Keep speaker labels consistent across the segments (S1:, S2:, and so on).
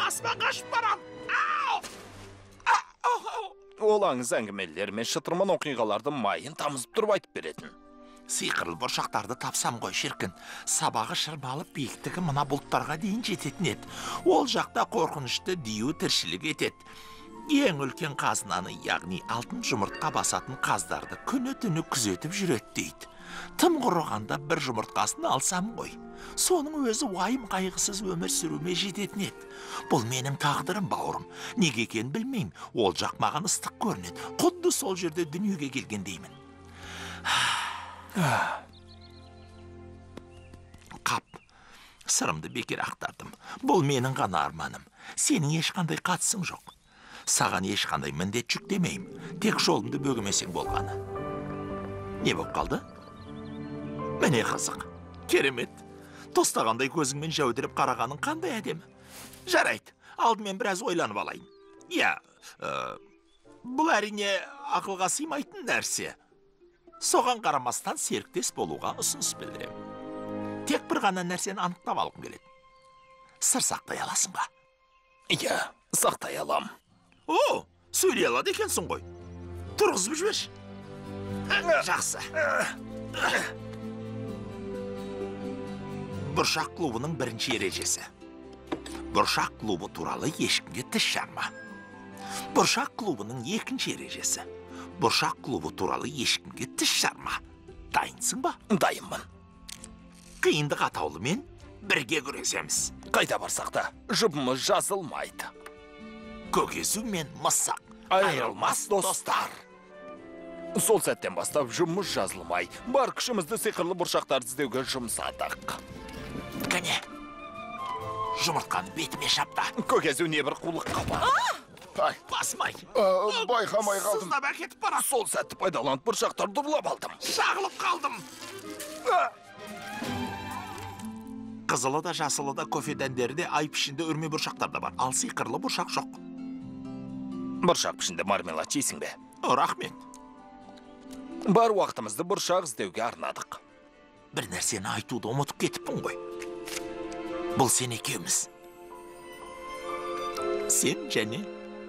S1: Аспанға ұшып барам.
S2: Ол аңыз әңгімелер мен шытырман оқиғаларды майын тамызып тұрып айтып беретін.
S1: Сиқырлы бұршақтарды тапсам ғой шіркін. Сабағы шырмалып биіктігі мына бұлттарға дейін жететін еді. Ол жақта қорқынышты дию тіршілік етеді. Ең үлкен қазынаны, яғни алтын жұмыртқа басатын қаздарды күні-түні күзетіп жүреді дейді. Тым құрығанда бір жұмыртқасын алсам ғой. Соның өзі уайым қайғысыз өмір сүруіме жететін еді. Бұл менің тағдырым, бауырым. Неге екенін білмеймін. Ол жақ маған ыстық көрінеді. Құдды сол жерде дүниеге келгендеймін. Қап, сырымды бекер ақтардым. Бұл менің ғана арманым. Сенің ешқандай қатысың жоқ. Саған ешқандай міндет жүктемеймін. Тек жолымды бөгемесең болғаны. Не боп қалды? Міне қызық. Керемет. Тостағандай көзіңмен жәудіреп қарағаның қандай әдемі. Жарайды, алдымен біраз ойланып алайын. Иә, бұл әрине ақылға сыймайтын нәрсе. Соған қарамастан серіктес болуға ұсыныс білдіремін. Тек бір ғана нәрсені анықтап алғым келеді. Сыр сақтай аласың ба?
S2: Иә, сақтай алам.
S1: О, сөйлей алады екенсің ғой. Тұрғызып жіберші. Жақсы. Бұршақ клубының бірінші ережесі. Бұршақ клубы туралы ешкімге тіс жарма. Бұршақ клубының екінші ережесі. Бұршақ клубы туралы ешкімге тіс жарма. Дайынсың ба?
S2: Дайынмын.
S1: Қиындық атаулымен бірге күресеміз.
S2: Қайда барсақ та жұбымыз жазылмайды.
S1: Көкезу мен мысық айырылмас достар.
S2: Сол сәттен бастап жұбымыз жазылмай, бар күшімізді сиқырлы бұршақтарды іздеуге жұмсадық.
S1: Кәне, жұмыртқаны бетіме шапты.
S2: Көкезу небір қулыққа барды.
S1: Басмай.
S3: Байқамай қалдым.
S1: Сыздап әкетіп барады.
S2: Сол сәтті пайдаланып бұршақтарды ұрлап алдым.
S1: Шағылып қалдым. Қызылы да, жасылы да, кофе дәндері де, ай пішінді үрме бұршақтар да бар. Ал сиқырлы бұршақ жоқ.
S2: Бұршақ пішінді мармелад жейсің бе?
S1: Рахмет.
S2: Бар уақытымызды бұршақ іздеуге арнадық.
S1: Бір нәрсені айтуды ұмытып кетіппін ғой. Бұл сен екеуміз. Сен және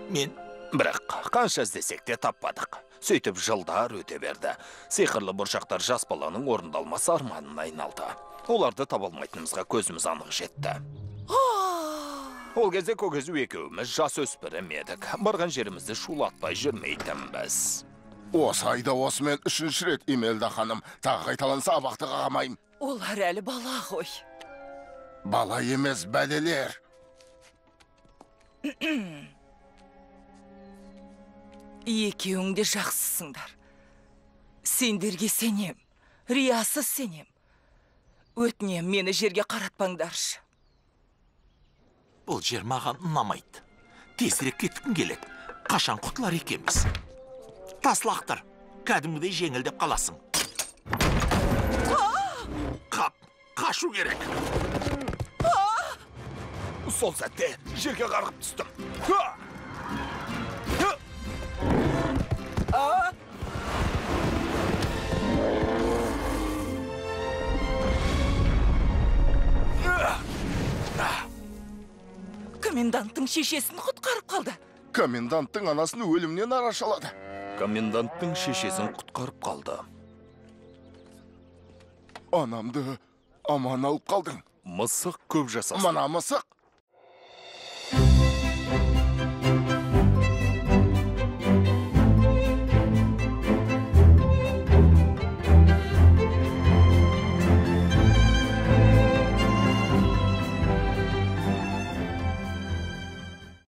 S1: мен.
S2: Бірақ қанша іздесек те таппадық. Сөйтіп жылдар өте берді. Сиқырлы бұршақтар жас баланың орындалмас арманына айналды. Оларды таба алмайтынымызға көзіміз анық жетті. Ол кезде Көкезу екеуміз жас өспірім едік. Барған жерімізді шулатпай жүрмейтінбіз.
S3: Осы айда осымен үшінші рет, Имелда ханым. Тағы қайталанса абақтыға қамаймын.
S4: Олар әлі бала ғой.
S3: Бала емес, бәлелер.
S4: Екеуің де жақсысыңдар. Сендерге сенем, риясыз сенем. Өтінем, мені жерге қаратпаңдаршы.
S1: Бұл жер маған ұнамайды. Тезірек кеткім келеді. Қашан құтылар екенбіз? Тас лақтыр, кәдімгідей жеңілдеп қаласың. Қап, қашу керек.
S2: Сол сәтте жерге қарғып түстім.
S4: Коменданттың шешесін құтқарып қалды.
S3: Коменданттың анасын өлімнен арашалады.
S2: Коменданттың шешесін құтқарып қалды.
S3: Анамды аман алып қалдың.
S2: Мысық көп жасасын.
S3: Мына мысық